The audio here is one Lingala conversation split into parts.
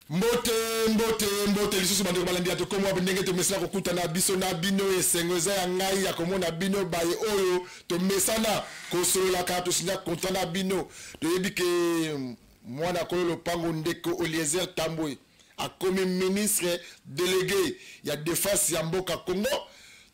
Mbote, mbote, mbote lisusu bandeko balandi ya Tokomi Wapi. Ndenge tomesana kokutana biso na bino, esengo eza ya ngai ya komona bino baye oyo tomesana kosololaka, tosinya contrat na bino. Toyebi ke mwana kolo lopango ndeko Eliezer Tambwe akomi ministre délégué ya défense ya mboka Congo.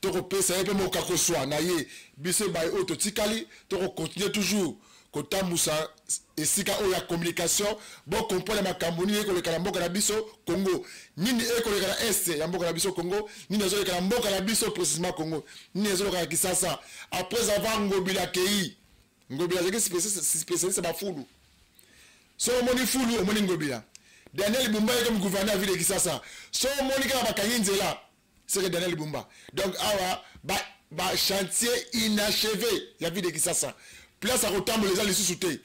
Tokopesa ye mpe mokakoswa na ye. Biso baye oyo totikali, tokocontinue toujours kotambusa esika oyo ya communication. Bocomprendre makambo nini ekoleka na mboka na biso Congo, nini ekoleka na est ya mboka na biso Congo, nini ezoleka na mboka na biso précisément Congo, nini ezoleka na Kisasa. Après avoir Ngobila kei, Ngobila azalaki spécialiste bafulu. So omoni fulu, omoni Ngobila. Daniel Bumba ye comme gouverneur ville de Kisasa, so omoni kaka bakangi nzela, c'est que Daniel Bumba. Donc awa ba chantier inachevé ya ville de Kisasa, place ya kotambola eza lisusu te.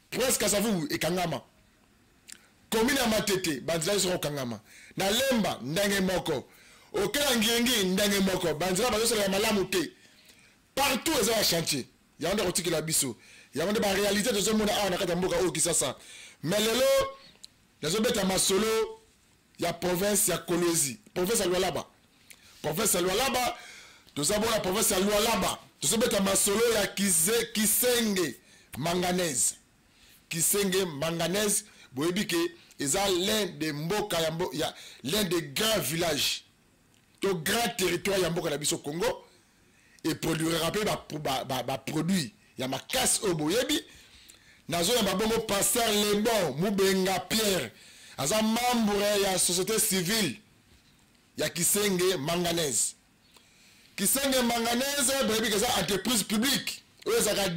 Presque Kasavubu ekangama, commune ya Matete banzela nyonso kokangama, na Lemba ndenge moko, okela Ngiringi ndenge moko, banzela bazosalela malamu te. Partout eza ba chantier. Yango nde kotikela biso, yango nde baréalité tozomona awa na kati ya mboka oyo Kisasa. Mais lelo nazobeta masolo ya province ya Kolwezi, province ya Lualaba, province ya Lualaba. Toza bona province ya Lualaba, tozobeta masolo ya Kisenge Manganèse. Kisenge Manganèse, boyebi ke eza l'un des mboka ya l'un des grands villages to grand territoire ya mboka na biso Congo. Eproduiraka mpe baproduit ya makasi oyo boyebi. Nazoyamba bongo pasteur Lebon Mubenga Pierre, aza membre ya société civile ya Kisenge Manganèse. Kisenge Manganèse, boyebi ke eza entreprise publique oyo ezalaka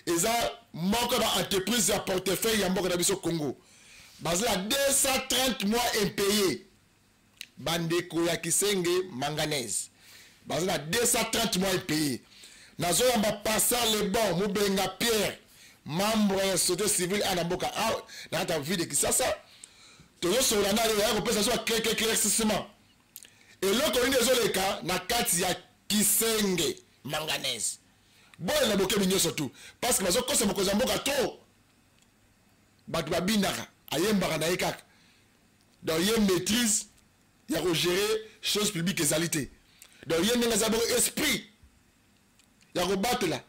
eza moko ya baentreprise ya portefeuille ya mboka na biso Congo. Baza na 230 mois impayé. Bandeko ya Kisenge Manganèse baza na 230 mois impayé. Nazoyamba pasteur Lebon Mubenga Pierre, membre ya société civile a na mboka awa na kati ya ville de Kisasa. Tozosolola na ye, ya kopesa biso quelques éclaircissement, eloko nini ezoleka na kati ya Kisenge Manganèse. Boye na bokebi nyonso tu, parce que bazokosa mokonzi ya mboka to bato babinaka, ayembaka na ye kaka. Donc ye maîtrise ya kogérer chose publique ezali te. Donc ye ndenge aza bongo, esprit ya kobatela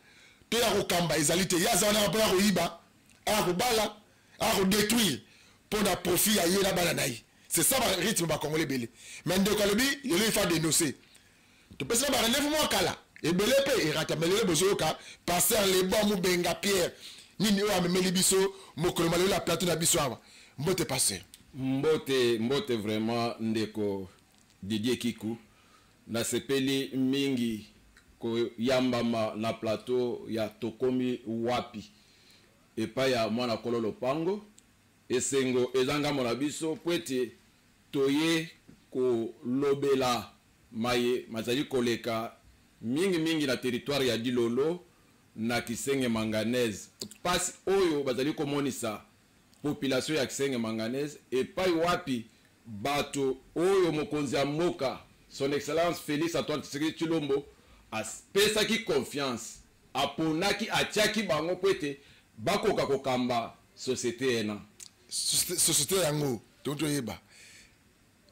to ya kokamba ezali te. Ye aza wana mpo ya koyiba, aya kobala, aya kodétruire mpo na profit ya ye na bana na ye. C'est ça barythme bakongole ebele. Mais ndeko alobi lelo il faut dénoncer. Topesaka barendez-vous mwa kala ebele mpe erata, mais lelo bozoyoka pasteur Lebon Mubenga Pierre, nini oyo amemeli biso mokolo malelo ya plateau na biso awa. Mbote, pasteur. Mbote, mbote vraiment, ndeko Didier Kiku. Nasepeli mingi koyambama na plateau ya Tokomi Wapi epai ya mwana kolo lopango. Esengo eza ngambo na biso po ete toye kolobela maye mazali koleka mingimingi na territoire ya Dilolo, na Kisenge Manganèse, mpasi oyo bazali komonisa population ya Kisenge Manganèse, epai wapi bato oyo mokonzi ya mboka, Son Excellence Félix Antoine Tshisekedi Tshilombo, apesaki confiance, aponaki, atiaki bango mpo ete bakoka kokamba société ena. Société yango toyeba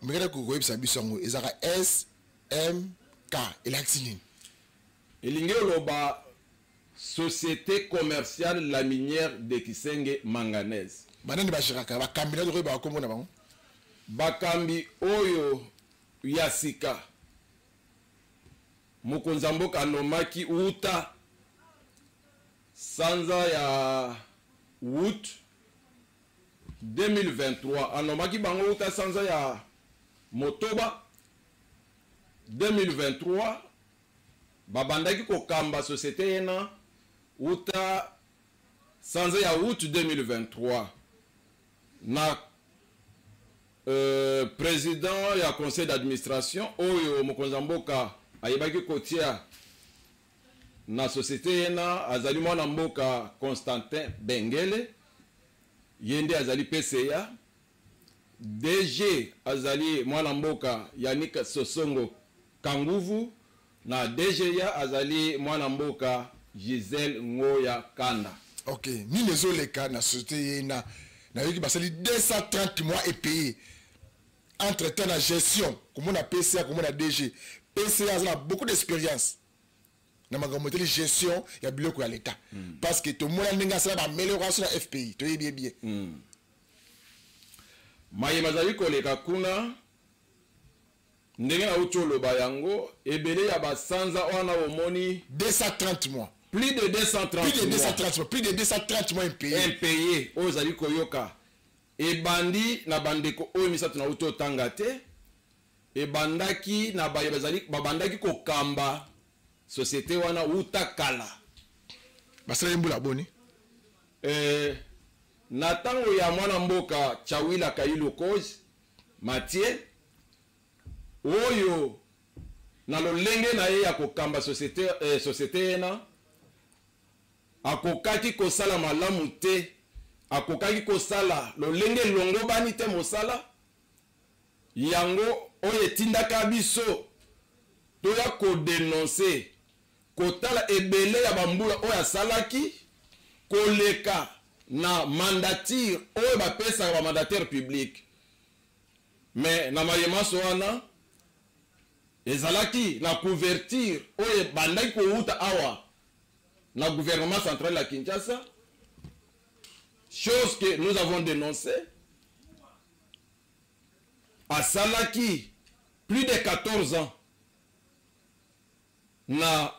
mekata koyebisa biso, yango ezalaka SMK, elakisi nini? Elingi oloba Société commerciale la minière de Kisenge Manganèse. Banani bagéraka? Bakambi na tokoyeba bakombo na bango? Bakambi oyo ya sika mokonzi ya mboka anomaki wuta sanza ya août 2023, anomaki bango wuta sanza ya motoba 2023. Babandaki kokamba société yena wuta sanza ya août 2023 na président ya conseil d'administration oyo mokonzi ya mboka ayebaki kotia na société yena azali mwana mboka Constantin Bengele, ye nde azali PCA. DG azali mwana mboka Yannick Sosongo Kanguvu, na DGA azali mwana mboka Gisèle Ngoya Kanda. Ok, nini ezoleka na société ye na Nayoki basali 230 mois impayé. Entre temps na gestion, komona PCA, komona DG. PCA aza na beaucoup d'expérience na makambo etali gestion ya biloko ya l'État, parce que tomona ndenge asala baamélioration na FPI, toyebi ye bien. Maye bazali koleka kuna, ndenge nauti oloba yango, ebele ya basanza wana omoni. 230 mois. Plus de 230 Plus de mois. 230 mois, plus de 230 mois impayé. Impayé oyo ozali koyoka ebandi na bandeko oyo misato nauti otanga te. Ebandaki na baye bazali babandaki kokamba société wana wuta kala. Basalaki mbula boni? Na ntango ya mwana mboka Chawila Kailu Koz Mathieu, oyo na lolenge na ye ya kokamba société yena, akokaki kosala malamu te, akokaki kosala lolenge elongobani te mosala yango. Oyo etindaka biso toya kodénoncer, kotala ebele ya bambula oyo asalaki koleka na mandature oyo bapesaka bamandataire public. Mais na mayemaso wana ezalaki na couverture oyo ebandaki kowuta awa na gouvernement central ya Kinshasa, chose que nous avons dénoncé. Asalaki plus de 14 ans na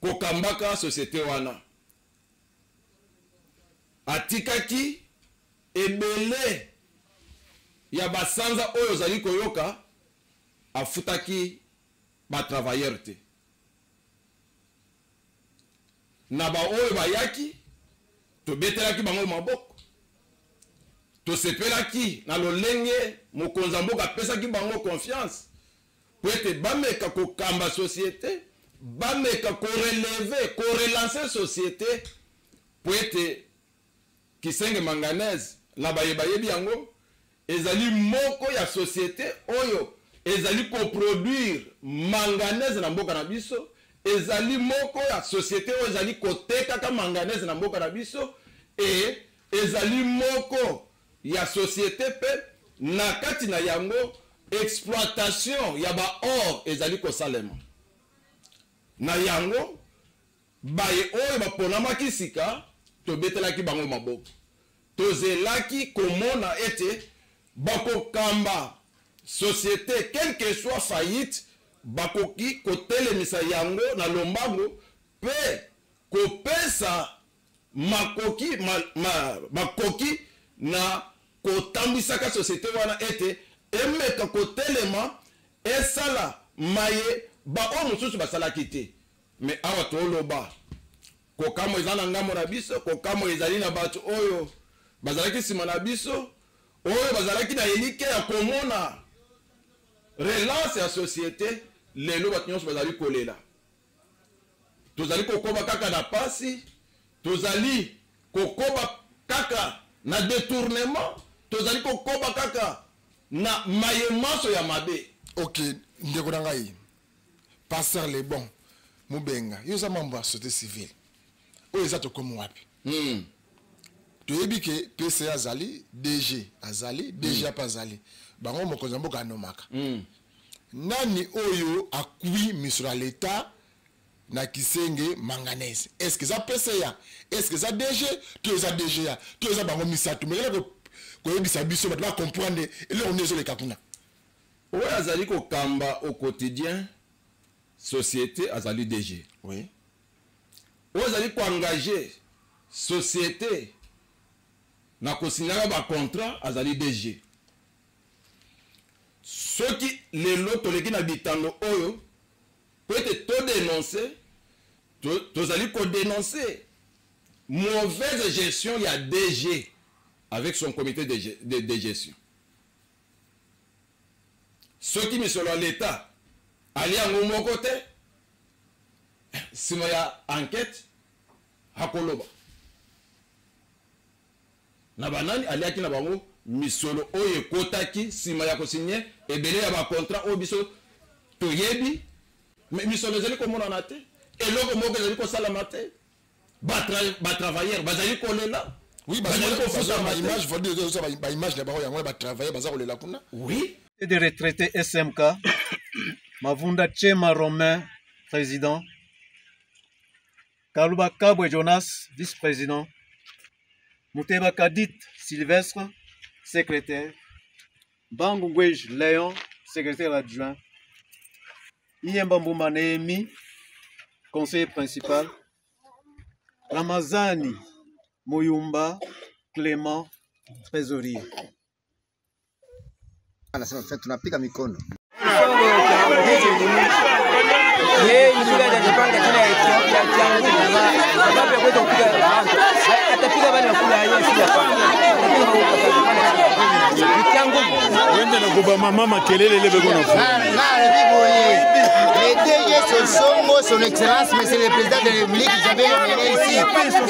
kokambaka société wana, atikaki ebele ya basanza oyo ozali koyoka, afutaki batravailleur te. Na baoyo bayaki, tobetelaki bango maboko, tosepelaki na lolenge mokonzi ya mboka apesaki bango confiance po ete bameka kokamba société, bameka korelever, korelancer société, po ete Kisenge Manganèse, na baye bayebi yango, ezali moko ya société oyo ezali koproduire manganèse na mboka na biso, ezali moko ya société oyo ezali kotekaka manganèse na mboka na biso, e ezali moko ya société mpe na kati na yango exploitation ya baor ezali kosalema. Na yango, baye oyo baponamaki sika, tobetelaki bango maboko, tozelaki komona ete bakokamba société, quelle que soit faillite, bakoki kotelemisa yango na lombango mpe kopesa makoki makoki na kotambwisaka société wana ete emeka kotelema, esala maye baoyo mosusu basalaki te. Mais awa toloba, kokamwa eza na ngambo na biso, kokamwa ezali na bato oyo bazalaki nsima na biso, oyo bazalaki na elike ya komona relance ya société. Lelo bato nyonso bazali kolela, tozali kokoba kaka na pasi, tozali kokoba kaka na détournement, tozali kokoba kaka na mayemanso ya mabe. Ok, ndeko na ngai pasteur Lebon Mobenga, yo oza membre ya société civile oyo eza Tokomi Wapi. Toyebi ke PCA azali, DG azali, DG mpe azali, bango mokonzi ya mboka anomaka. Nani oyo akwi misolo ya leta na Kisenge Manganèse? Est ce que eza PCA? Est ce que eza DG to eza DGA to eza bango misato? Mekela koyebisa biso, bato bacomprendre eloko nde ezoleka kuna. Oyo azali kokamba au quotidien société azali DG. Oyo azali koengager société na kosignaka bacontrat azali DG. Soki lelo toleki na bitando oyo po ete todénoncer, tozali kodénoncer mauvaise gestion ya DG avec son comité de gestion. Soki misolo ya leta ali yango moko te, nsima ya enquête akoloba na banani aliaki na bango misolo oyo ekotaki nsima ya kosigner ebele ya bacontrat oyo biso toyebi. Mais misolo ezali komonana te, eloko moko ezali kosalama te, batravailleur bazali kolela. Oui, Bazali kofutama te. Image valide, ba image na bango yango ba travailler, baza kolela kuna. Oui. Et des retraités SMK, Mavunda Chema Romain, président, Kaluba Kabwe Jonas, vice-président, Muteba Kadit Sylvestre, secrétaire, Bangu Ngwej Léon, secrétaire adjoint, Iyemba Mbumba Néhémie, conseiller principal, Ramazani Moyumba Clément, trésorier. Anasema tunapiga mikono. Yeye ni yule hajajipanga tena ya changu sababu ya kuweza kupiga atapiga bali nakula yeye si hapana. Atapiga Wende na koba mama makelele lebe kona fu. Le DG Sosongo, son excellence, monsieur le président de la République, j'avais amené ici.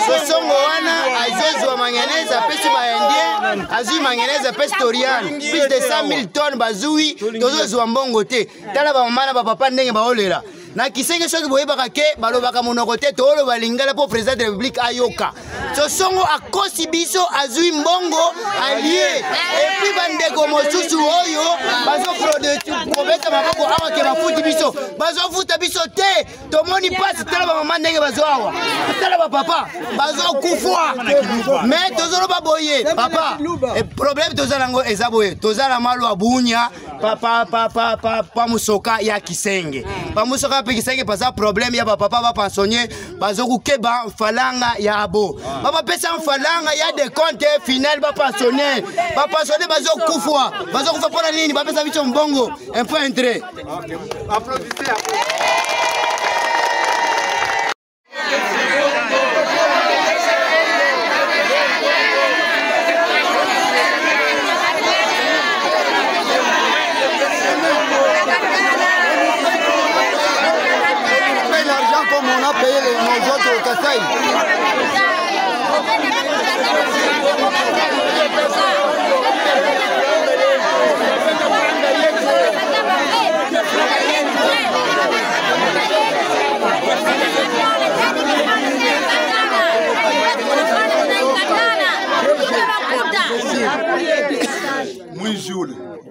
Sosongo wana azozwa manganèse apesi ba indien, azui manganèse apesi Torian, plus de 100 000 tonnes bazui, tozozwa mbongo te. Tala ba mama na ba papa ndenge baolela. Na kisenge soki boyebaka ke balobaka monoko te, tooloba lingala mpo président de la République ayoka. Sosongo akosi biso, azui mbongo alie. Et puis bandeko mosusu oyo bazokobeta maboko awa ke bafuti biso, bazofuta biso te. Tomoni pasi, tala bamama ndenge bazo awa, tala bapapa bazokufwa. Mais tozoloba boye papa, problème toza nango eza boye, toza na malu ya bunya pa musoka ya Kisenge, pa musoka pe Kisenge paza problème ya bapapa ba pensionnier bazokukeba mfalanga ya abo, bapapesa mfalanga ya décompte final ba pensionnaire, ba pensionnaire bazokufwa, bazokufa mpona nini? Bapesa biso mbongo un point entrée. Applaudissez. L'argent comme on a payé les nos autres au Kasaï.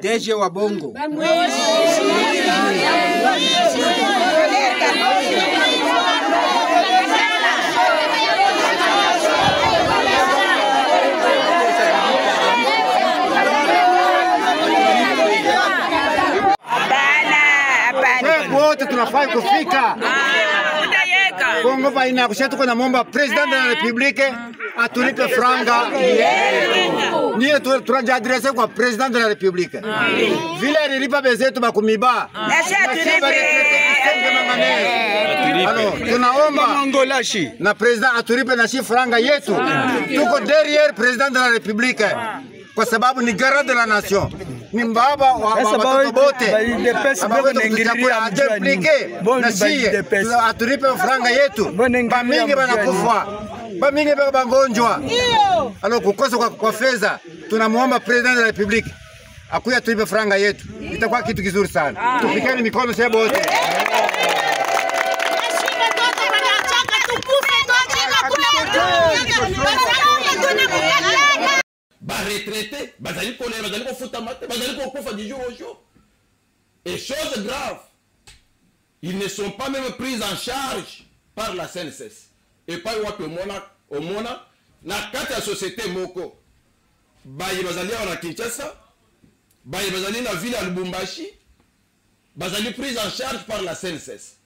DG wa Bongo. Wote tunafai kufika Kongo baina kusha, tuko na momba president de la République atulipe franga yetu. Niye tunajiadresse kwa president de la République. Vile alilipa bezetu bakumiba. Alors, tunaomba na president atulipe na shi franga yetu. Tuko derrière president de la République kwa sababu ni garant de la nation. Ni mbaba wa watoto bote. Na sie atulipe franga yetu. Bamingi banakufa, bamingi bagonjwa. Alors kukosa kwa fedha, tunamuomba president de la République akuya tulipe franga yetu. Itakuwa kitu kizuri sana. Tupikane mikono sisi bote. Ba retraité, bazali kolela, bazali kofuta mate, bazali kokufa du jour au jour. Et chose grave, ils ne sont pas même pris en charge par la CNSS. Et pas wapi omona, omona na kati ya société moko. Baye bazali awa na Kinshasa, baye bazali na ville ya Lubumbashi, bazali pris en charge par la CNSS.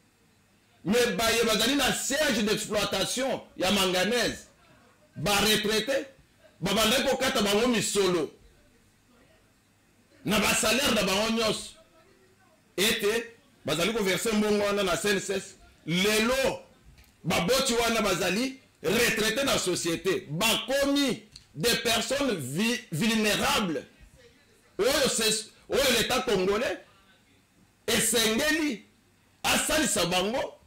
Mais baye bazali na siège d'exploitation ya manganèse, ba retraité, babandaki kokata bango misolo na ba salaire na bango nyonso, ete bazali koverse mbongo wana na CNSS. Lelo baboti wana bazali retraité na société, bakomi des personnes vulnérables. Oyo l'État congolais esengeli asalisa bango,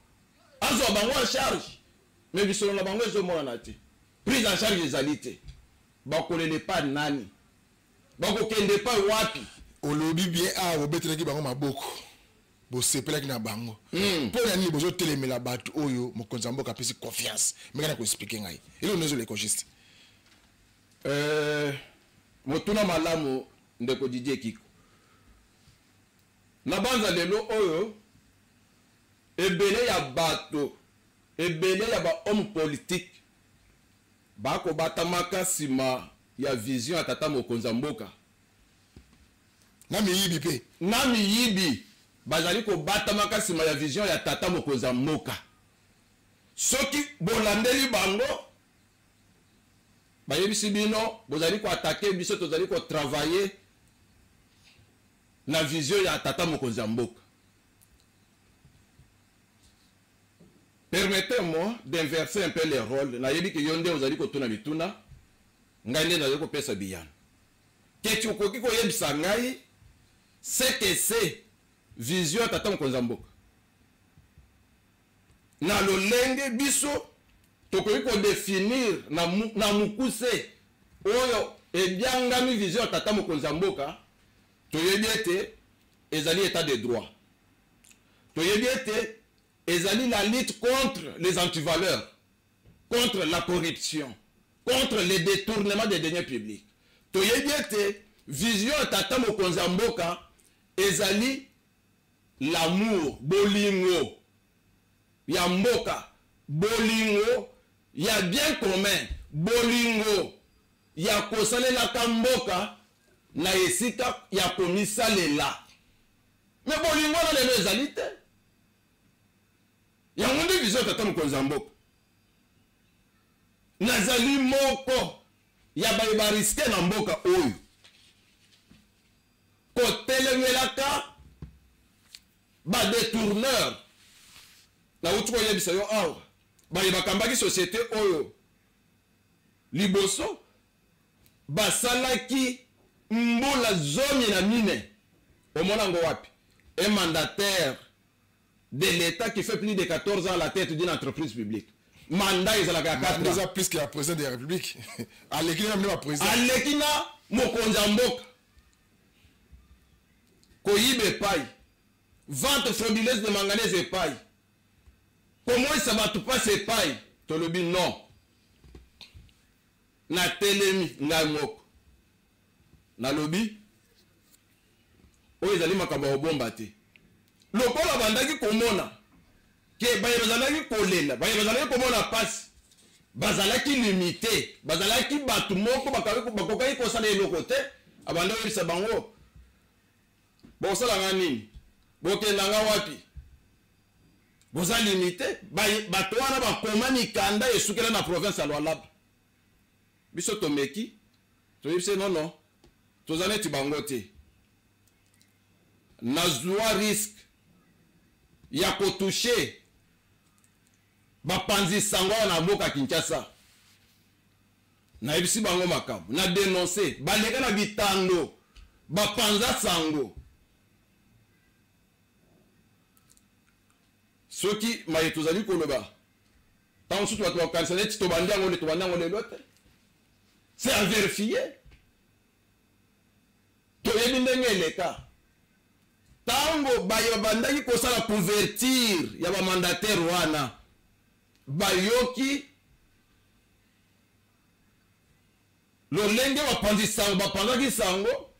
azwa bango en charge. Mais bisolo na bango ezomonana te, prise en charge ezali te. Bakolele pa nani, bakokende pa wapi? Olobi bien awa obetelaki bango maboko, bosepelaki na bango. Mpo na nini bozotelemela bato oyo mokonzi ya mboka apesi confiance? Meka na koexplike ngai eloko nyonso eleko juste. Motuna malamu, ndeko Didier Kiko. Na banza lelo oyo, ebele ya bato, ebele ya bahomme politique bakobatamaka nsima ya vision ya tata mokonzi ya mboka. Na miyibi mpe. Na miyibi bazali kobatamaka nsima ya vision ya tata mokonzi ya mboka. Soki bolandeli bango, bayebisi bino bozali koattaquer biso, tozali kotravailler na vision ya tata mokonzi ya mboka. Permettez-moi d'inverser un peu les rôles. Nayebi ke yo nde ozali kotuna mituna, ngai nde nazali kopesa biyano. Keti, okoki koyebisa ngai ce que c'est vision ya tata mokonzi ya mboka na lolenge biso tokoki kodéfinir na mokuse oyo ebiangami vision ya tata mokonzi ya mboka? Toyebi ete ezali état de droit, toyebi ete ezali la lutte contre les antivaleurs, contre la corruption, contre le détournement des deniers publics. Toyebi ete vision ya tata mokonzi ya mboka ezali l'amour, bolingo ya mboka, bolingo ya bien commun, bolingo ya kosalelaka mboka na esika ya komisalela. Mais bolingo wana lelo ezali te. Yango nde vision ya tata mokonzi ya mboka. Nazali moko ya baye barisquer na mboka oyo kotelemelaka badétourneur. Nauti koyebisa yo awa, baye bakambaki société oyo liboso basalaki mbula 14. Omona yango wapi, un mandataire de l'État qui fait plus de 14 ans à la tête d'une entreprise publique? Mandat ezalaka ya 4 ans. Eza plus que ya président de la République, aleki na mine baprésident. Aleki na mokonzi ya mboka. Koyiba epai, vente frauduleuse de manganèse epai, komoyisa bato mpasi epai. Tolobi non. Natelemi ngai moko, nalobi oyo ezali makambo ya kobomba te. Lokola bandaki komona ke baye bazalaki kolela, baye bazalaki komona mpasi, bazalaki limité, bazalaki bato moko bakokaki kosala eloko te. Abanda koyebisa bango: bokosala nga nini? Bokenda nga wapi? Boza limité. Bato wana bakoma mikanda, esukela na province ya Lualaba. Biso tomeki, toyebisi: non, non, toza neti bango te. Nazwa risque ya kotoucher bapanzi sango awa na mboka Kinshasa. Nayebisi bango makambo na dénonce, baleka na bitando, bapanza sango. Soki maye tozali koloba, ntango mosusu bato bakokanisa neti tobandi yango nde tobandi yango lelo te. C'est à vérifier. Toyebi ndenge eleka. Ntango baye babandaki kosala couverture ya bamandataire wana bayoki lolenge bapanzi sango bapanzaki sango,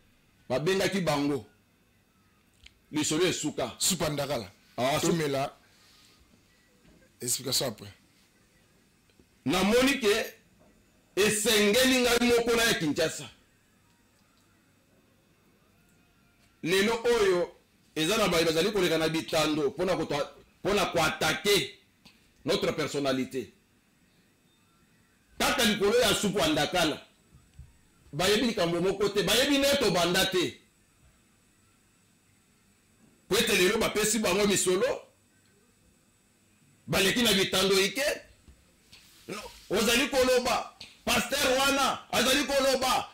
babengaki bango, lisolo esuka. Supa ndakala. Ah, tomela explication après. Namoni ke esengeli ngai moko na ya Kinshasa. Lelo oyo eza na baye bazali koleka na bitando mpona koattaquer notre personnalité kaka likolo ya supu ya ndakala. Bayebi likambo moko te, bayebi nde tobanda te, po ete lelo bapesi bango misolo, baleki na bitando ike. Ozali koloba, pasteur wana azali koloba,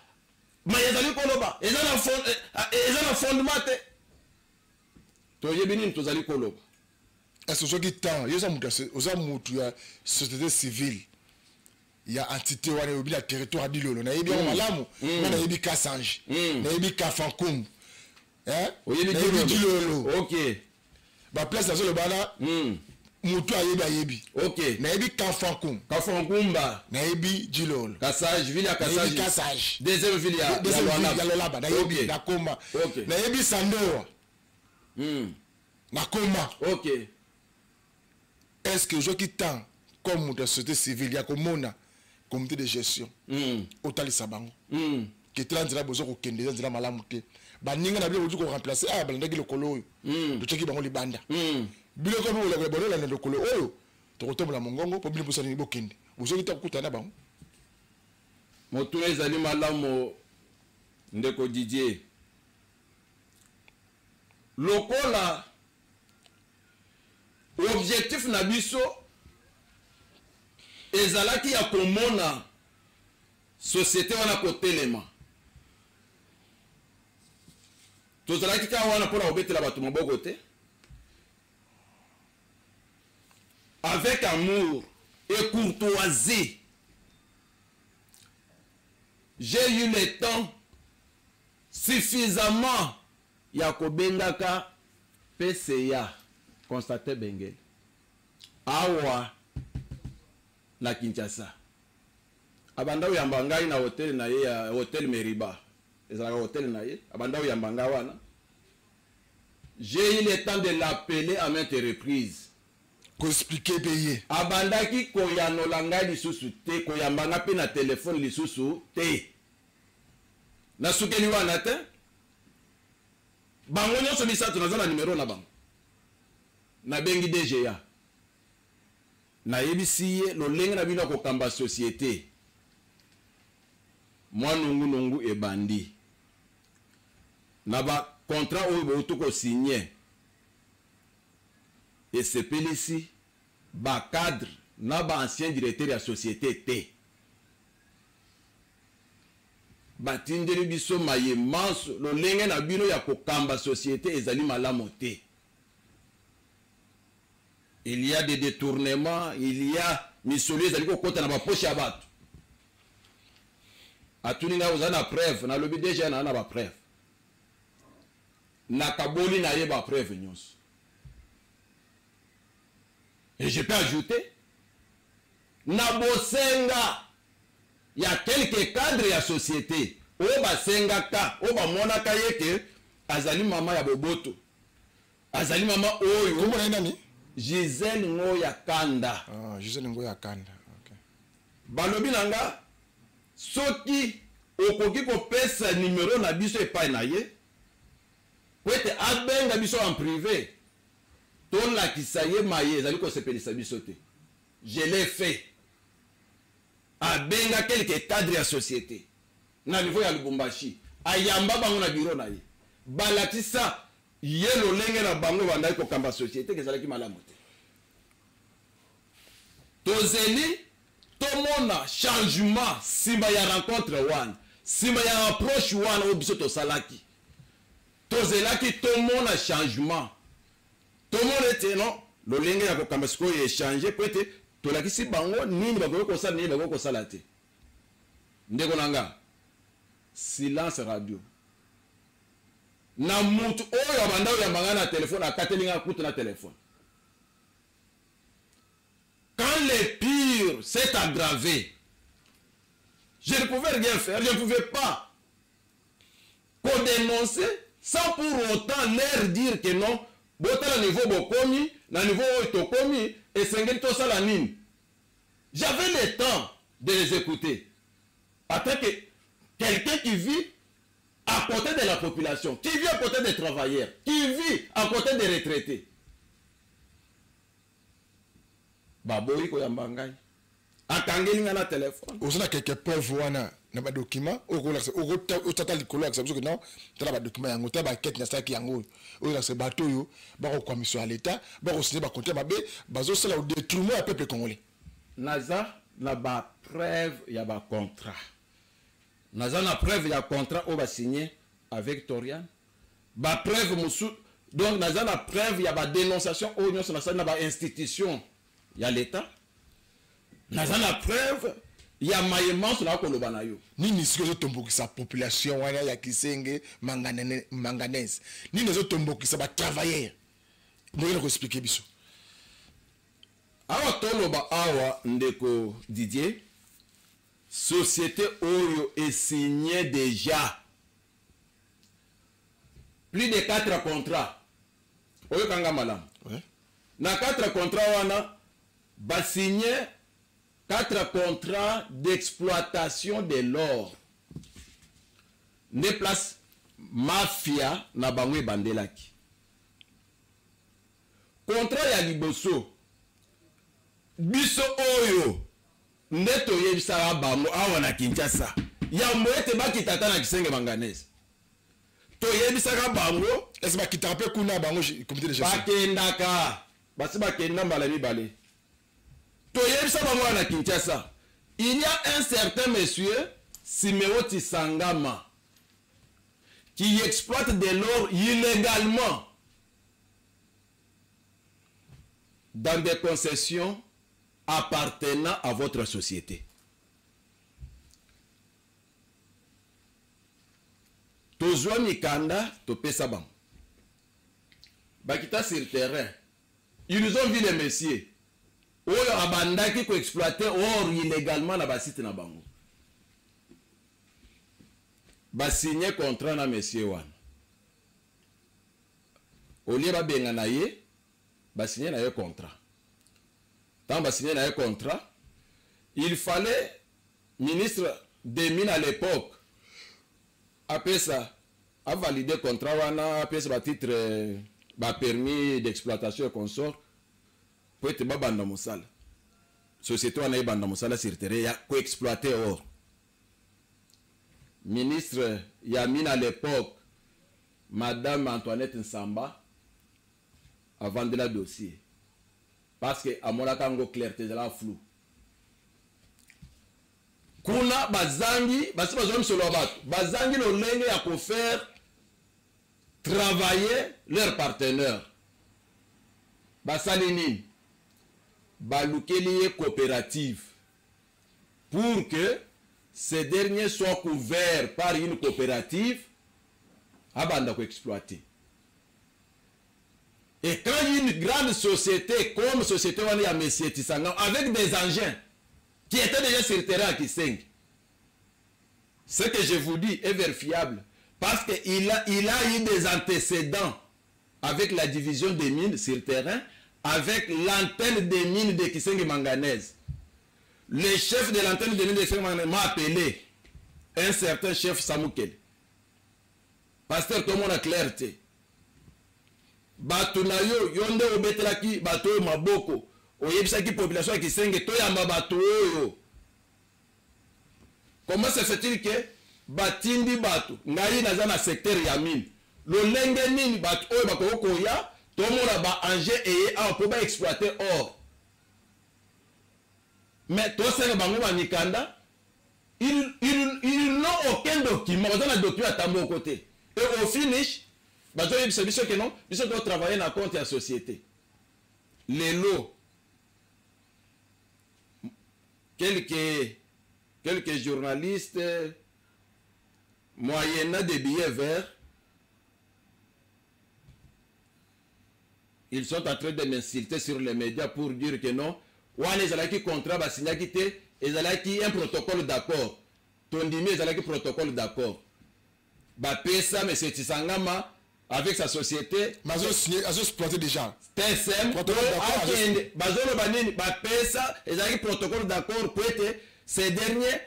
mai ezali koloba eza na fondement te. Toyebi nini tozali koloba. Est ce soki temps yo oza mutu ya société civile ya entité wana, oyebi na territoire ya Dilolo, nayebi yango malamu. Nga nayebi Kasange, nayebi Kafankumbu. Oyebi? Nayebi Dilolo. Ok. Baplace nazoloba wana. Moto ayebi ayebi. Ok. Nayebi Kafankum. Kafankumba. Nayebi Djilolo. Kasaj, ville ya Kasaj. Nayebi Kasaj. Deuxième ville ya Deuxième ville ya Lualaba. Nayebi Ok. nakoma. Ok. Nayebi Sandoa. Nakoma. Ok. Est-ce que ozwaki temps comme moto ya société civile ya komona comité de gestion otalisa bango ke tala nzela boza kokende, eza nzela malamu te, baninga na bino bozi koremplace awa balandaki lokolo oyo, totiaki bango libanda, biloko mpe bolakela bololanda lokolo oyo, tokotombola mongongo mpo bino bosala nini, bokende? Bozwaki ta kokutana na bango? Motuna ezali malamu, ndeko Didier. Lokola objectif na biso ezalaki ya komona société wana kotelema, tozalaki kaka wana mpona kobetela bato maboko te. Avec amour et courtoisie, j'ai eu le temps suffisamment ya kobengaka PCA Constantin Bengele awa na Kinshasa. Abanda koyamba ngai na hotel na ye ya Hotel Meriba, ezalaka hotel na ye, abanda koyamba ngai wana. J'ai eu le temps de l'appeler à maintes reprises. Koexpliquer mpe ye. Abandaki koyanola ngai lisusu te, koyamba nga mpe na telefone lisusu te. Nasukeli wana te. Bango nyonso misato, naza na numero na bango. Nabengi DGA, nayebisi ye lolenge na bino ya kokamba société, mwa nungunungu ebandi na bacontrat oyo bouti kosigner, esepelisi bacadre na baancien directeur ya société te. Batindeli biso maye manso, lolenge na bino ya kokamba société ezali malamu te. Il y a des détournements, il y a misolo ezali kokɔta na bapoche ya bato. Atuni ngai: "Oza na preuve?" Nalobi: "Deja naa na bapreuve." Nakaboli na ye bapreuve nyonso. Et je peux ajouter, na bosenga ya quelque cadre ya société oyo basengaka, oyo bamonaka ye ke azali mama ya boboto, azali mama oyo. Kombo na ye nani? Gisele Ngoya Kanda. Ah, Gisele Ngoya Kanda, okay. Balobi na nga: "Soki okoki kopesa nimero na biso epai na ye po ete abenga biso en privé, tolakisa ye maye ezali kosepelisa biso te." Je l'ai fait. Abenga quelque cadre ya société na niveau ya Lubumbashi, ayamba bango na bureau na ye, balakisa ye lolenge na bango bandaki kokamba société ke ezalaki malamu te. Tozeli tomona changement nsima ya rencontre wana, nsima ya approche wana oyo biso tosalaki. Tozelaki tomona changement, tomona ete non, lolenge ya kokamba sikoyo echanger, po ete tolakisi bango nini bakoki kosala, nini bakoki kosala te. Ndeko na nga, silence radio na mutu oyo abanda oyamba ngai na telefone, akateli ngai kutu na telefone. Quand le pire s'est aggravé, je ne pouvais rien faire, je ne pouvais pas kodénoncer sans pour autant leur dire que non, botala niveau bokomi, na niveau oyo tokomi, esengeli tosala nini. J'avais le temps de les écouter en tant que quelqu'un qui vit à côté de la population, qui vit à côté des travailleurs, qui vit à côté des retraités. Baboyi koyamba ngai, akangeli ngai na telefone. Oza na quelque preuve wana na badocument oyo kolakisa, otata likolo, lakisa biso ke non, tala badocument yango, tala baquete nasalaki yango, oyo oyo lakisa bato oyo bakokwamiso ya leta, bakosigne bacontrat mabe, bazosala au détournement ya peuple congolais? Naza na bapreuve ya bacontrat, naza na preuve ya contrat oyo basigné avec Torian, bapreuve mosusu. Donc naza na preuve ya badénonciation oyo nyonso nasali na bainstitution ya l'état, naza na preuve ya maye manso na koloba na yo. Nini sikoyo ezotombokisa population wana ya Kisenge Manganèse? Nini ezotombokisa batravailleur? Ndenge na koexpliquer biso. Awa toloba awa ndeko Didier, société oyo esigne déjà plus de 4 contrats. Oyokanga malamu. Ouais. Na 4 contrats wana basigne 4 contrats d'exploitation de l'or. Nde place mafia na bango ebandelaki. Contrat ya liboso biso oyo nde toyebisaka bango awa na Kinshasa yambo ete bakita ata na Kisenge Manganese, toyebisaka bango. Est-ce bakitaka mpe kuna bango comité de gestion? Bakendaka, basi bakenda mbala mibale. Toyebisa bango awa na Kinshasa, il y a un certain monsieur Simeo Tisangama qui exploite de l'or illégalement dans des concessions appartenant à votre société. Tozwa mikanda, topesa bango. Bakita sur terrain. Ils ont vu les messieurs oyo abandaki koexploiter or illégalement na basite na bango. Basigné contrat na monsieur wana. Au lieu babenga na ye, basigné na ye contrat. Tant basigné na ye contrat, il fallait ministre des mines à l'époque apesa avalider contrat wana, apesa batitre, bapermis d'exploitation et consort po ete babanda mosala. Société wana ebanda mosala sur terrain ya koexploiter or. Ministre ya mine à l'époque, madame Antoinette Nsamba, avandela dossier parce que amonaka yango clair te, ezalaka flou. Kuna bazangi, basi bazwa misolo ya bato, bazangi lolenge ya kofaire travailler leur partenaire. Basali nini? Balukeli ye coopérative pour que ces derniers soient couverts par une coopérative abanda koexploiter. Et quand une grande société comme société wana ya monsieur Tisanga avec des engins qui étaient déjà sur terrain à Kisenge, ce que je vous dis est vérifiable parce qu'il a eu des antécédents avec la division des mines sur terrain, avec l'antenne des mines de Kisenge Manganèse. Le chef de l'antenne des mines de Kisenge Manganèse m'a appelé, un certain chef Samoukel. Pasteur, tout le monde a clarté. Bato na yo, yo nde obetelaki bato oyo maboko, oyebisaki population ya Kisenge toyamba bato oyo. Comment se fait-il que batindi bato, ngai naza na secteur ya mine, lolenge nini bato oyo bakoki koya tomona ba engin eye awa mpo ba exploiter or, mais tosenga bango ba mikanda, ils n'ont aucun document, baza na document ata moko te. Et au finish bazoyebisa biso ke non, biso totravaille na compte ya société. Lelo quelques journalistes, moyennant des billets verts, ils sont en train de m'insulter sur les médias pour dire que non, wana ezalaki contrat basignaki te, ezalaki un protocole d'accord. Tondimi ezalaki protocole d'accord. Bapesa monsieur Tisangama avec sa société. Mais azo signé, azo exploité déjà. TSM, Protocole d'accord, azo akende, bazoloba nini, bapesa ezalaki protocole d'accord po ete ces derniers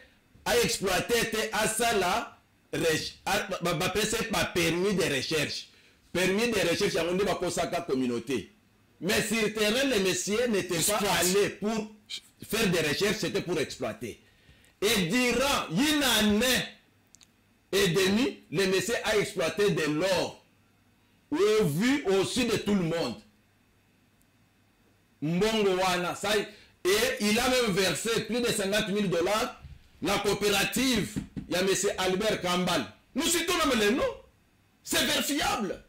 a exploité te asala bapesa ba permis de recherche. Permis de recherche yango nde bakosaka communauté. Mais sur terrain, les messieurs n'étaient pas allés pour faire des recherches, c'était pour exploiter. Et durant une année et demie, le monsieur a exploité de l'or au vu au-dessus de tout le monde. Mbongo wana, ça, et il a même versé plus de 50 000 $ la coopérative, il y a monsieur Albert Kambal. Nous citons même les noms. C'est vérifiable.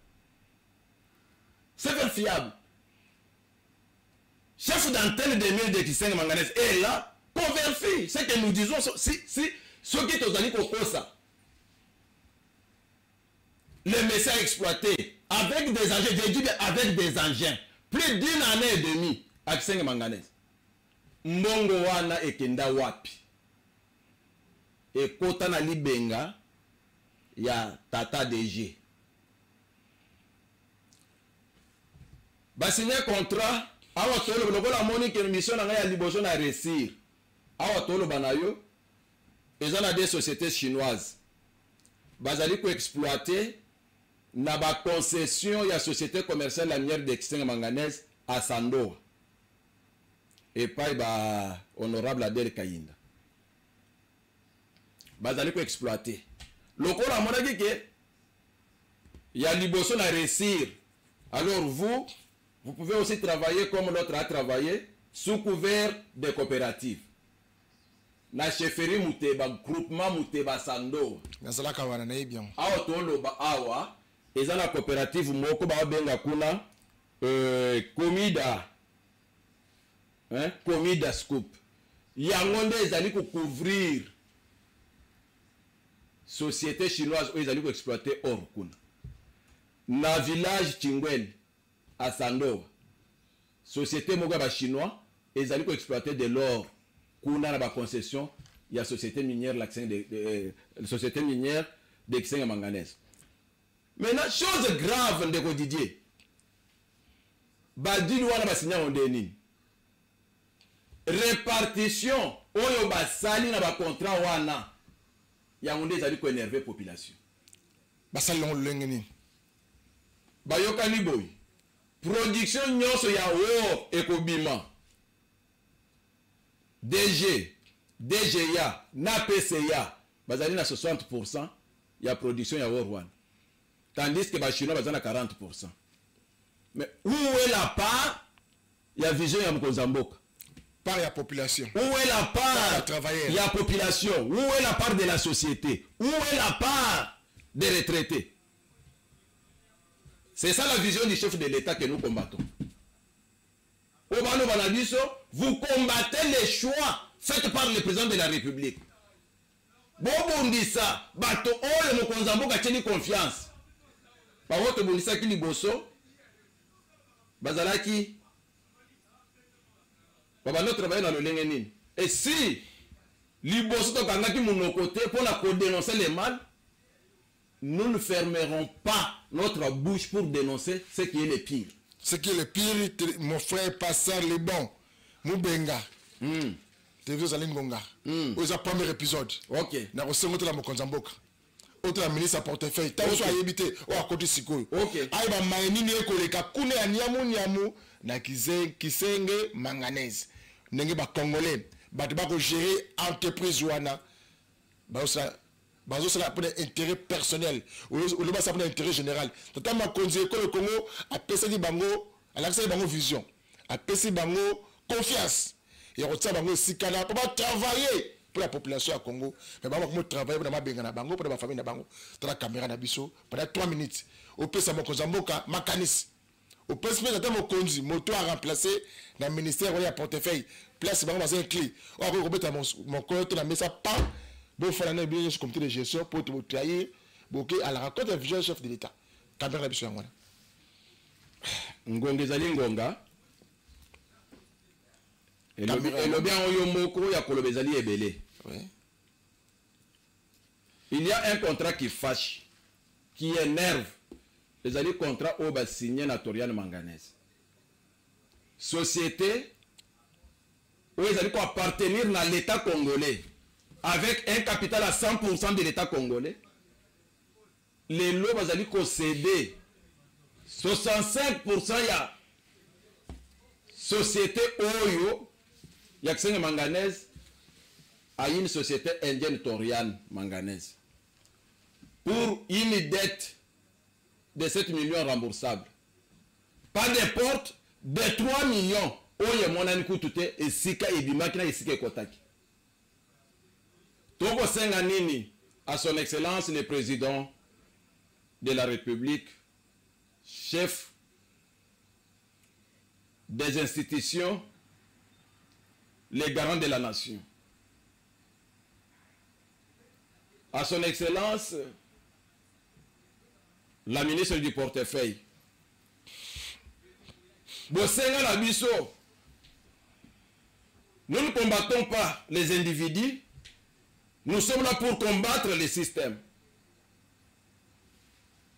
C'est vérifiable. Chef d'antenne des mines de Kisenge Manganèse est là, converti. Ce que nous disons, si, ce qui est aux ça, le message exploité avec des engins, j'ai dit bien avec des engins, plus d'une année et demie à Kisenge Manganèse. Mbongo wana ekenda wapi? Ekota na libenga ya tata DG. Ba signer contrat awa toloba lokola amoni ke mission na ngai ya liboso na réussir. Awa toloba na yo eza na des sociétés chinoises bazali ko exploiter na ba concession ya société commerciale la minière de Kisenga Manganèse à Sandoa epai ba honorable Adèle Kayinda bazali ko exploiter lokola amonaki ke ya liboso na réussir. Alors vous, vous pouvez aussi travailler comme l'autre a travaillé sous couvert de coopératives na chefferie Muteba, groupement Muteba Sandoa. Nazalaka wana, nayebi yango. Awa toloba awa eza na coopérative moko babenga kuna Comida, hein, Comida Scoop. Yango nde ezali kocouvrir société chinoise oyo ezali koexploiter or kuna na village Chingwel à Sandoa. Société moko ya bachinois ezali koexploiter de l'or kuna na baconcession ya société minière la société minière de Kisenga Manganèse. Maintenant, chose grave, ndeko Didier, badili wana basinya yango nde nini? Répartition oyo basali na bacontrat wana, yango nde ezali koénerve population. Basali yango lolenge nini? Bayokani boye, production nyonso ya or ekobima, DG, DGA na PCA bazali na 60% ya production ya or wana, tandis que bachinois baza na 40%. Mais où est la part ya vision ya mokonzi ya mboka? Part ya population. Où est la part ya population? Où est la part de la société? Où est la part des retraités? C'est ça la vision du chef de l'État que nous combattons. Obano Banabiso, vous combattez les choix faits par le président de la République. Bobundisa bato oyo mokonzi ya mboka atieli confiance. Bango tobundisaki liboso, bazalaki babanda travailler na lolenge nini? Et si liboso tokangaki monoko te mpona kodénoncer le mal, nous ne fermerons pas notre bouche pour dénoncer ce qui est le pire. Ce qui est le pire, mon frère Pasteur Lebon Mubenga. Télévision ezali ngonga. Oyo eza premier épisode. Na kosenga otala mokonzi ya mboka, otala ministre ya portefeuille, ntango so ayebi te oyo akoti sikoyo, ayeba maye nini ekoleka kuna ya niamu niamu na Kisenge Manganèse, ndenge bacongolais bato bakogérer entreprise wana bazosala mpona intérêt personnel, olobi basala mpona intérêt général. Tata makonzi ekolo Congo apesaki bango, alakisaki bango vision, apesi bango confiance ya kotia bango esika na mpo batravailler pour la population ya Congo, mais bango bakomi travailler mpona mabenga na bango, mpona bafamille na bango. Tala caméra na biso pendant 3 minutes, opesa mokonzi ya mboka makanisi, opesi mpe tata mokonzi moto aremplace na ministère oyo ya portefeuille, place bango baza inclus, oyo akoki kobeta mokolo to na mesa pa bofanda na bino nyonso comité de gestion po botrahir, boke à la rencontre ya vision chef de l'État. Caméra na biso yango wana. Ngonga ezali ngonga. Elobi yango yo moko ya koloba ezali ebele. Il y a un contrat qui fâche, qui énerve, ezali contrat oyo basigné na Torian Manganèse, société oyo ezali koappartenir na l'État congolais avec un capital à 100% de l'État congolais. Lelo bazali kocéder 65% ya société oyo ya Kisenge Manganèse à une société indienne, Torian Manganèse, pour une dette de 7 millions remboursable. Pas de porte de 3 millions oyo emonani kutu te esika ebimaki na esika ekotaki. Tokosenga nini à son excellence le président de la République, chef des institutions, les garants de la nation, à son excellence la ministre du portefeuille? Bosenga na biso. Nous ne combattons pas les individus, nous sommes là pour combattre les systèmes.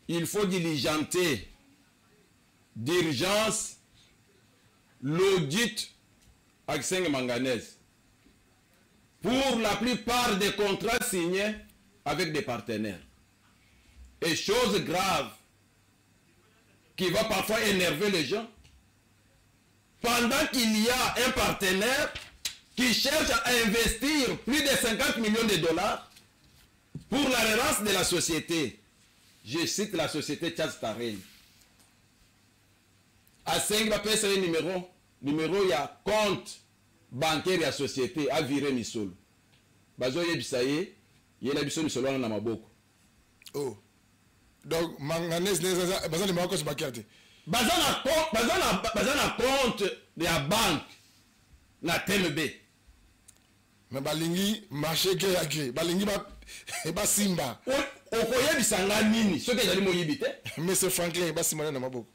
Il faut diligenter d'urgence l'audit à Kisenge Manganèse pour la plupart des contrats signés avec des partenaires. Et chose grave qui va parfois énerver les gens, pendant qu'il y a un partenaire qui cherche à investir plus de 50 millions de dollars pour la relance de la société. Je cite la société Tchad Starrail. Asengi bapesa ye numéro ya compte bancaire ya société, avirer misolo. Bazoyebisa ye, yela biso misolo wana na maboko. Oh. Donc manganèse baza numéro compte bancaire te. Baza na compte ya banque na TMB. Mais balingi marché gré à gré, balingi basimba. Okoyebisa nga nini soki ezali moyibi te? Monsieur Franklin, basimba na maboko.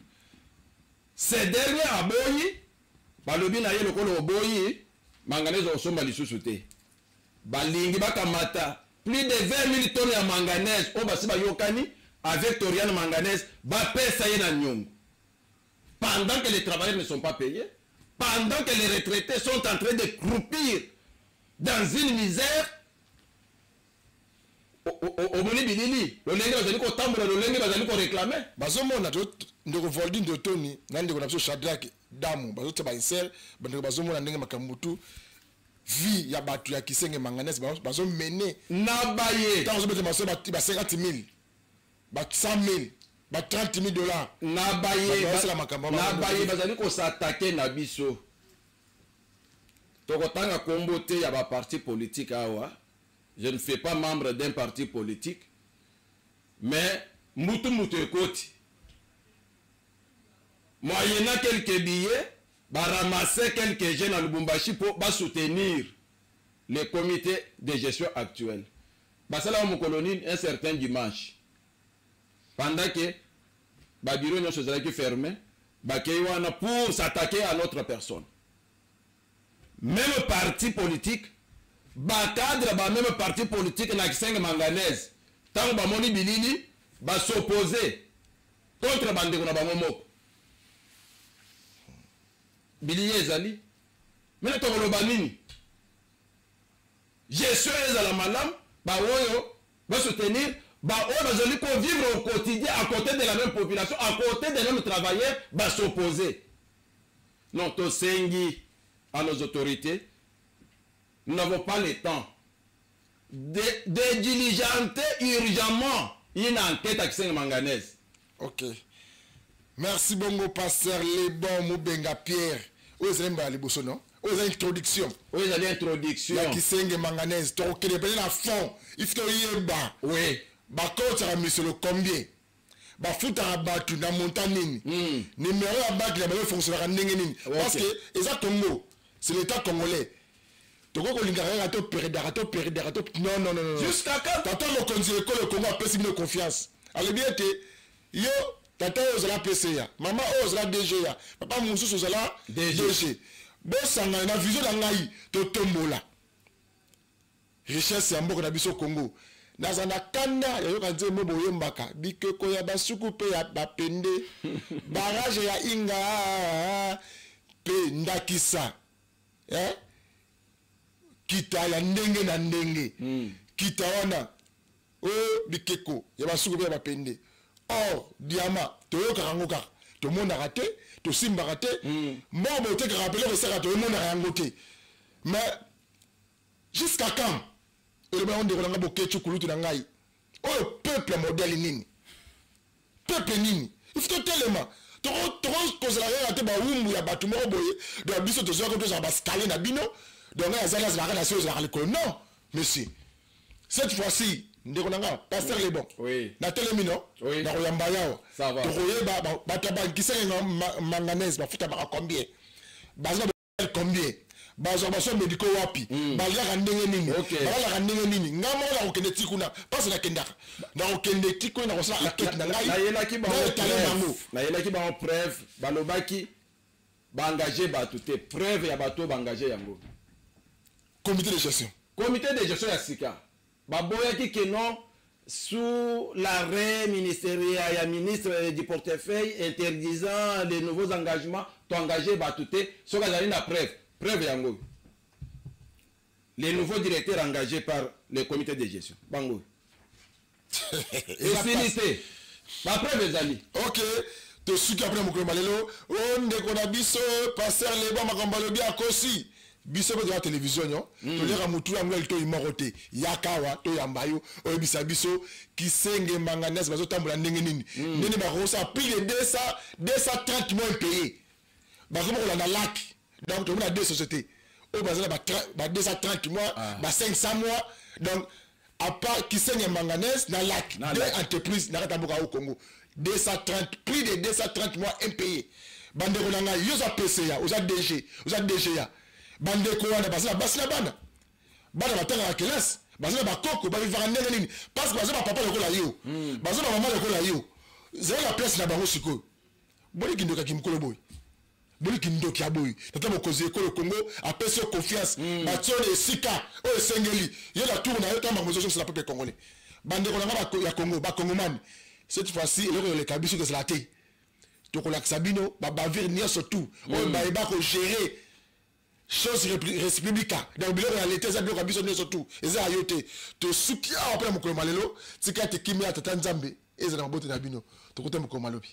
Ce dernier aboyi, balobi na ye lokola oboyi, manganèse osomba lisusu te. Balingi bakamata plus de 20 000 tonnes ya manganèse oyo basi bayokani avec Torian Manganèse, bapesa ye na nyongo. Pendant que les travailleurs ne sont pas payés, pendant que les retraités sont en train de croupir dans une misère, omoni bilili, lolenge bazali kotambola, lolenge bazali koréclamer. Bazomona ndeko Voldine de Tony na ndeko na biso Shadrach Damu, bazotia ba insert, bandeko bazomona ndenge makambo tu vie ya bato ya Kisenge Manganèse bazomene na baye. Ntango ozobeta maso ba 50 000, ba 100 000, ba 30 000 dollars. Na baye. Bazosala makambo. Na baye bazali kos'attaquer na biso. Tokotanga kombo te ya baparti politique awa. Je ne fais pas membre d'un parti politique, mais mutu mutu ekoti, moyennant quelques billets, baramasser quelques jeunes à Lubumbashi pour soutenir le comité de gestion actuel. Basala mokolo nini? Un certain dimanche, pendant que babureau nyonso ezalaki fermé, bakei wana pour s'attaquer à notre personne. Même parti politique, bacadre ba même parti politique na Kisenge Manganèse, ntango bamoni bilili, bas'opposer contre bandeko na bango moko. Bilili ezali mene. Tokoloba nini? Gestion ezala malamu, baoyo basoutenir, baoyo bazali kovivre au quotidien à côté de la même population, à côté des mêmes travailleurs, bas'opposer. Non, tosengi à nos autorités, nous n'avons pas le temps de diligenter urgemment une enquête à Kisenge Manganèse. Ok, merci bongo, pasteur Lebon Mubenga Pierre. Oyo ezali mbala liboso, non? Oyo eza introduction. Oyo ezali introduction ya Kisenge Manganèse. Tokokende pene na fond. Il faut toyeba bakotaka misolo combien, bafutaka bato na montant nini, numéro ya banque na bango efonctionnaka ndenge nini, parce que eza Congo, c'est l'État congolais. Tokoki kolingaka kaka toperdaka, toperdaka to, non, non, non, non. Jusqu'à quand? Tata mokonzi ekolo Congo apesi bino confiance, alobi ete yo tata oyo ozala PCA, mama oyo ozala DGA, papa mosusu ozala DG, bosangana na vision na ngai, totombola richesse ya mboka na biso Congo. Naza na kanda yayoka nzembo boyembaka, bikeko ya basuku mpe ya bapende, barrage ya Inga mpe ndakisa, eh? Kita ya ndenge na ndenge, kita wana oyo bikeko ya basuku mpe ya bapende, or diamant, toyokaka yango kaka, tomonaka te, tosimbaka te. Mbongo botekaka, peloko esaka, toyemonaka yango te. Mais jusqu'à quand? Elobi yango ndeko na ngai Bokecu, kulutu na ngai. Oyo peuple modèle nini? Peuple nini? Il faut totelema. Tokozala kaka te bawumbu ya bato moko boye. Donc biso tozwaki, tozala baskale na bino. Donc ngai azali, azalaka na se, ozalaka likolo. Non, monsieur, cette fois-ci, ndeko na nga pasteur Lebon, natelemi, no nakoyamba yawa. Tokoyeba bato ya bankisenge Manganèse bafutamaka combien, baza combien, bazwaka basoins médicaux wapi, baliaka ndenge nini, balalaka ndenge nini. Ngai moko nakokende ti kuna, mpasi nakendaka, nakokende ti kuna, nakosala enquête na ngai. Nayelaki bango. Nayelaki bango preuve. Balobaki baengage bato te. Preuve ya bato oyo baengage yango. Comité de gestion. Comité de gestion ya sika baboyaki ke non, sous l'arrêt ministériel ya ministre du portefeuille interdisant les nouveaux engagements, toengage bato te. Soki azali na preuve, preuve yango oyo. Les nouveaux directeurs engagés par le comité de gestion, bango esili te, bapreuve ezali. Ok, tosuki apres mokolo malelo. O ndeko na biso pasteur Leba, makambo alobi akosi biso mpe toza télévision nyo. Toliaka motu yango ya litoi moko te. Yaka awa, toyamba yo, oyebisa biso Kisenge Manganèse bazotambola ndenge nini, ndenge bakosala plus de 200 230 mois impayé, bakomi kolanda laki. Donc tomona deux sociétés oyo baza na ba 230 mois, ba 500 mois. Donc à part Kisenge Manganèse na Lac, Na deux Lac. entreprises na kati ya mboka au Congo, 230, plus de 230 mois impayé. Bandeko na ngai, yo oza PCA, oza DG, oza DGA, bandeko wana baza na basi na bana, bana batangaka kelasi, baza na bakoko, bavivaka ndenge nini? Parce que baza bapapa lokola yo, baza bamama lokola yo. Zala na place na bango sikoyo. Boliki ndokaki mokolo boye, boliki ndoki ya boye. Tata mokonzi ekolo Congo apesi yo confiance, batie yo na esika oyo esengeli yo na tour na yo. Ntango makambo ezozongisa na peuple congolais, bandeko na nga ya Congo, bakongomani, cette fois-ci eloko eleka biso kozala te. Tokolakisa bino babavire nyonso tout oyo bayeba kogérer chose respublica. Donc biloko ya leta eza biloko ya biso nyonso tout, eza ya yo te. Tosuki awa mpe na mokolo malelo. Tika ete kimia ya tata Nzambe ezala mabote na bino. Tokota mokolo malobi.